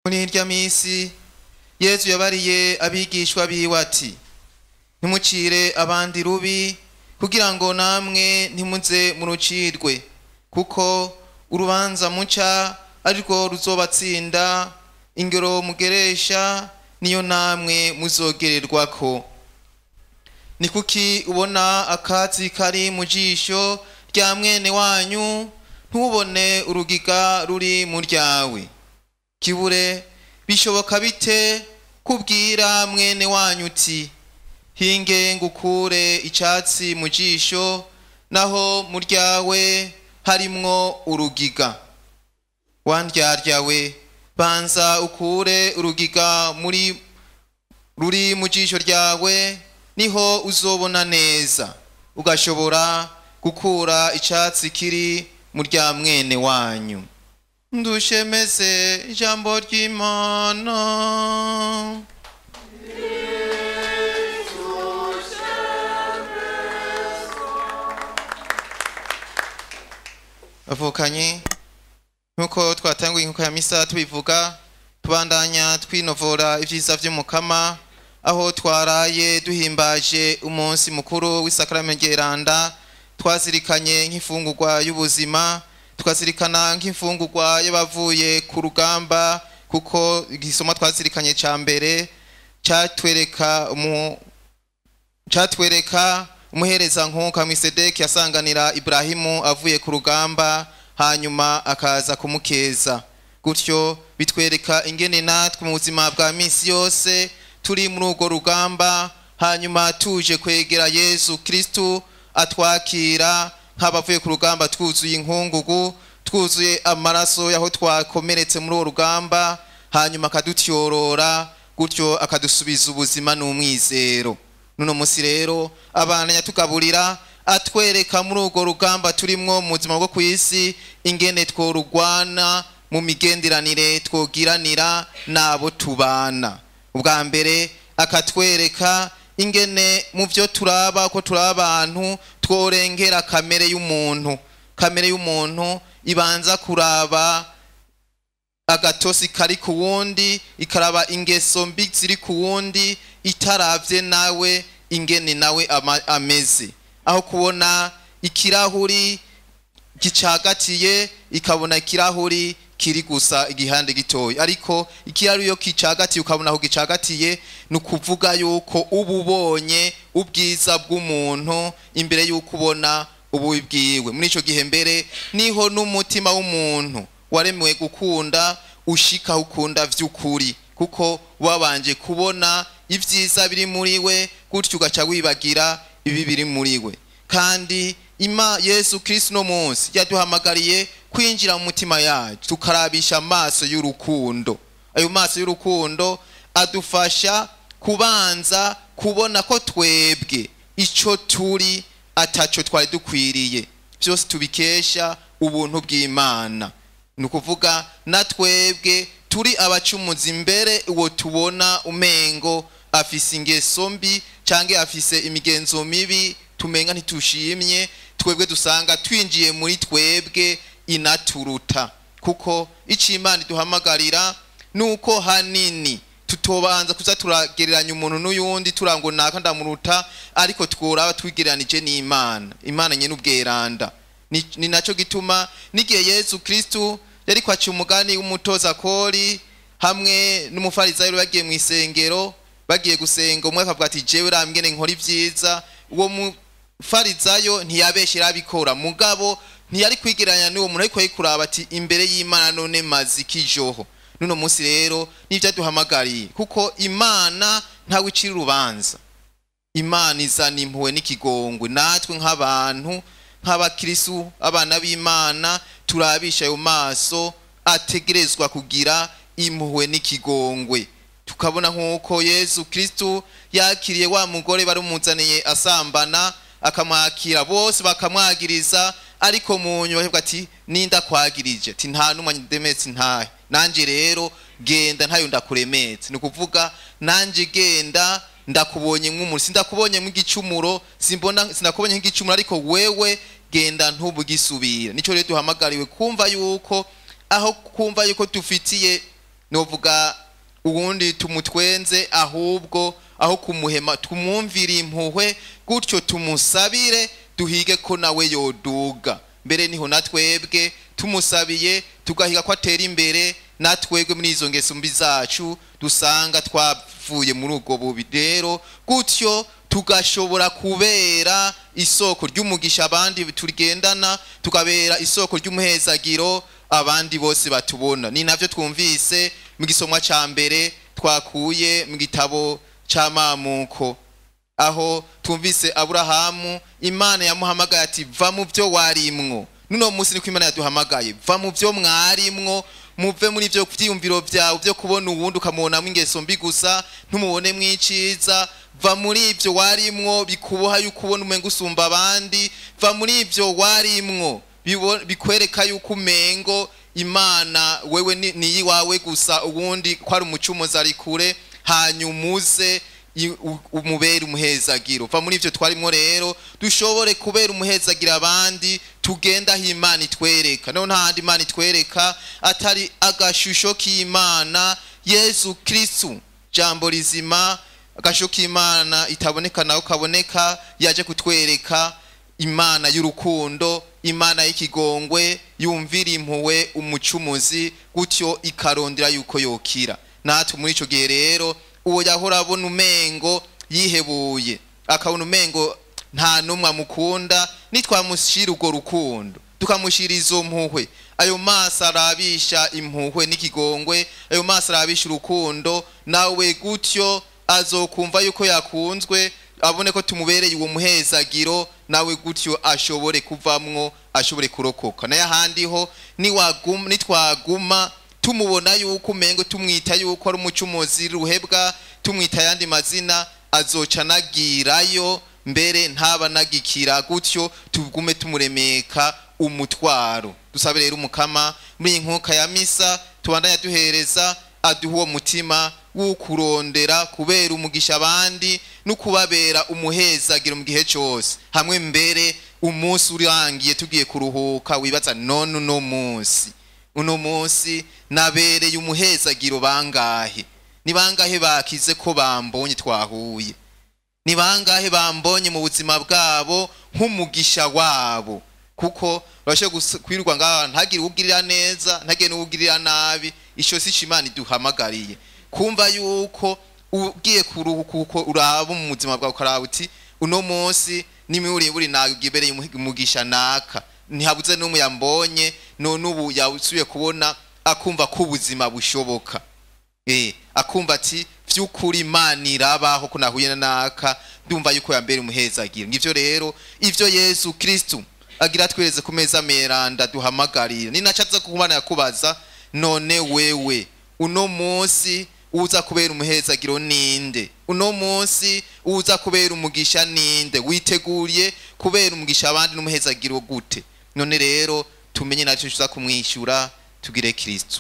Muri irya minsi Yezu yabariye abigishwa biwe ati: ntimucire abandi rubi, kugira ngo namwe ntimuze murucirwe, kuko urubanza muca arirwo ruzobatsinda, ingero mugeresha niyo namwe muzogererwako. Ni kuki ubona akatsi kari mu jisho rya mwene wanyu, ntubone urugiga ruri mu ryawe? Kibure bishoboka bite kubwira mwene wanyu uti: hinge ngukure icyatsi mu jisho, naho mu ryawe harimwo urugiga? Wandyaryawe, banza ukure urugiga muri ruri mu jisho ryawe, niho uzobona neza ugashobora gukura icyatsi kiri mu rya mwene wanyu. Ndushemeze ijambo ry'Imana. Bavukanye, nkuko twatanguye inkuka ya misa tubivuga, tubandanya twinovora ibyiza vy'Umukama, aho twaraye duhimbaje umunsi mukuru w'Isakramento Ryeranda, twazirikanye nk'imfungurwa y'ubuzima, tukazirikana nk'imfungurwa y'abavuye ku rugamba, kuko igisoma twazirikanye ca mbere catwereka umuhereza nkuka Melkisedeki yasanganira Ibrahimu avuye ku rugamba, hanyuma akaza kumukeza. Gutyo bitwereka ingene natwe mu buzima bwa minsi yose turi muri urwo rugamba, hanyuma tuje kwegera Yesu Kristu atwakira nk'abavuye ku rugamba, twuzuye inkungugu, twuzuye amaraso yaho twakomeretse muri uwo rugamba, hanyuma akadutyorora, gutyo akadusubiza ubuzima n'umwizero. Nuno musi rero abana yatugaburira atwereka muri urwo rugamba turimwo mu buzima bwo kw'isi, ingene tworugwana mu migenderanire twogiranira n'abo tubana. Ubwa mbere akatwereka ingene mu byo turaba ko turaba abantu tworengera kamere y'umuntu. Kamere y'umuntu ibanza kuraba agatosi kari ku wundi, ikaraba ingeso mbi ziri ku wundi, itaravye nawe ingene nawe ameze. Aho kubona ikirahuri gicagatiye, ikabona ikirahuri kiri gusa igihande gitoyi. Ariko ikirahuri iyo kicagatiye ukabona aho gicagatiye, ni ukuvuga yuko uba ubonye ubwiza bw'umuntu imbere yuko ubona ububi bwiwe. Muri ico gihe mbere niho n'umutima w'umuntu waremewe gukunda ushika ukunda vy'ukuri, kuko wabanje kubona ivyiza biri muri we, gutyo ugaca wibagira ibi biri muri we. Kandi ima Yesu Kristo no munsi yaduhamagariye kwinjira mu mutima yacu, tukarabisha amaso y'urukundo. Ayo maso y'urukundo adufasha kubanza kubona ko twebwe ico turi ataco twari dukwiriye, byose tubikesha ubuntu bw'Imana. Ni ukuvuga na twebwe turi abacumuzi imbere uwo tubona umengo afise ingeso mbi canke afise imigenzo mibi tumenga ntitushimye, twebwe dusanga twinjiye muri twebwe inaturuta. Kuko ico Imana iduhamagarira nuko hanini tutobanza kuza turagereranya umuntu n'uyundi turango naka ndamuruta, ariko tworaba twigereranije n'Imana. Imana nyene ubweranda. Ni naco gituma n'igihe Yesu Kristu yari kwaca umugani w'umutoza kori hamwe n'umufarisayo bagiye mu isengero bagiye gusenga, umwe akavuga ati jewe rambwene nkora ivyiza. Uwo mufarisayo ntiyabeshera abikora, mugabo ntiyari kwigereranya n'uwo muntu, ariko yikuraba ati imbere y'Imana none mazi kijoho. Nuno munsi rero nivyo aduhamagariye, kuko Imana ntawe icira urubanza. Imana izana impuhwe n'ikigongwe. Natwe nk'abantu, nk'abakristu, abana b'Imana, turabisha ayo maso ategerezwa kugira impuhwe n'ikigongwe. Tukabona nk'uko Yesu Kristu yakiriye wa mugore barumuzaniye asambana, akamwakira bose bakamwagiriza, ariko mu nyuma akavuga ati ninda kwagirije, ati nta numwe ndemetse ntahe, nanje rero genda ntayo ndakuremetse. Ni ukuvuga nanje genda ndakubonye nk'umuntu, sindakubonye nk'igicumuro, simbona sinakubonye nk'igicumuro, ariko wewe genda ntubugisubira. Nico rero duhamagariwe kumva yuko aho kumva yuko dufitiye novuga uwundi tumutwenze, ahubwo aho kumuhema tumwumvire impuhwe, gutyo tumusabire duhige ko nawe yoduga. Mbere niho natwebwe tumusabiye tugahiga ko atera imbere, natwebwe muri izo ngeso mbi zacu dusanga twavuye muri ubwo bubi. Rero gutyo tugashobora kubera isoko ry'umugisha abandi tugendana, tukabera isoko ry'umuhezagiro abandi bose batubona. Ni navyo twumvise mu gisomwa ca mbere twakuye mu gitabo c'Amamuko, aho twumvise Aburahamu Imana yamuhamagaye ati va mu byo warimwo. Nuno munsi niko Imana yaduhamagaye, va mu byo mwarimwo, muve muri ibyo vyiyumviro vyawe byo kubona uwundi ukamubonamwo ingeso mbi gusa ntumubone iciza. Va muri ibyo warimwo bikuboha yuko ubona umengo usumba abandi. Va muri ibyo warimwo bikwereka yuko umengo Imana wewe ni iwawe gusa, ubundi ko ari umucumuzi ari kure, hanyuma uze umubere umuhezagiro. Va muri ibyo twarimwo rero dushobore kubera umuhezagiro abandi, tugenda aho Imana itwereka. None nta handi Imana itwereka atari agashusho k'Imana Yesu Kristu, jambo rizima, agashusho k'Imana itaboneka naho kaboneka, yaje kutwereka Imana y'urukundo, Imana y'ikigongwe, yumvira impuhwe umucumuzi, gutyo ikarondera yuko yokira. Natwe muri ico gihe rero uwo yahora abona umengo yihebuye, akabona umengo nta numwe amukunda, nitwamushira urwo rukundo, tukamushira izo mpuhwe, ayo maso arabisha impuhwe n'ikigongwe, ayo maso arabisha urukundo, nawe gutyo azokumva yuko yakunzwe, abone ko tumubereye uwo muhezagiro, nawe gutyo ashobore kuvamwo, ashobore kurokoka. Naye ahandi ho nitwaguma tumubona yuko umengo tumwita yuko ari umucumuzi ruhebwa, tumwita yandi mazina, azoca nagirayo mbere ntaba nagikira, gutyo tugume tumuremeka umutwaro. Dusabe rero Umukama muri inkuka ya misa tubandanya duhereza, aduha uwo mutima w'ukurondera kubera umugisha abandi no kubabera umuhezagiro mu gihe cyose. Hamwe mbere umunsi urangiye tugiye kuruhuka, wibaza none uno munsi nabereye umuhezagiro bangahe? Ni bangahe bakize ko bambonye twahuye? Ni bangahe bambonye mu buzima bwabo nk'umugisha wabo? Kuko urashobora kwirwa ngaha ntagire uwugirira neza, ntagire n'uwugirira nabi. Ico si Imana iduhamagariye. Kumva yuko ugiye kuruhuka uraba mu buzima bwawe ukaraba uti uno munsi n'imiburiburi nagibereye umugisha naka, ntihabuze n'umwe yambonye, none ubu yasubiye kubona, akumva ko ubuzima bushoboka. Akumva ati vy'ukuri Imana irabaho ko nahuye naka, ndumva yuko yambere umuhezagiro. Ngivyo rero ivyo Yesu Kristu agira twereze ku meza meranda duhamagarira. Ni naco aza kubana yakubaza, none wewe uno munsi uza kubera umuhezagiro ninde? Uno munsi uza kubera umugisha ninde? Witeguriye kubera umugisha abandi n'umuhezagiro gute? None rero tumenye naco tuza kumwishyura, tugire Kristu.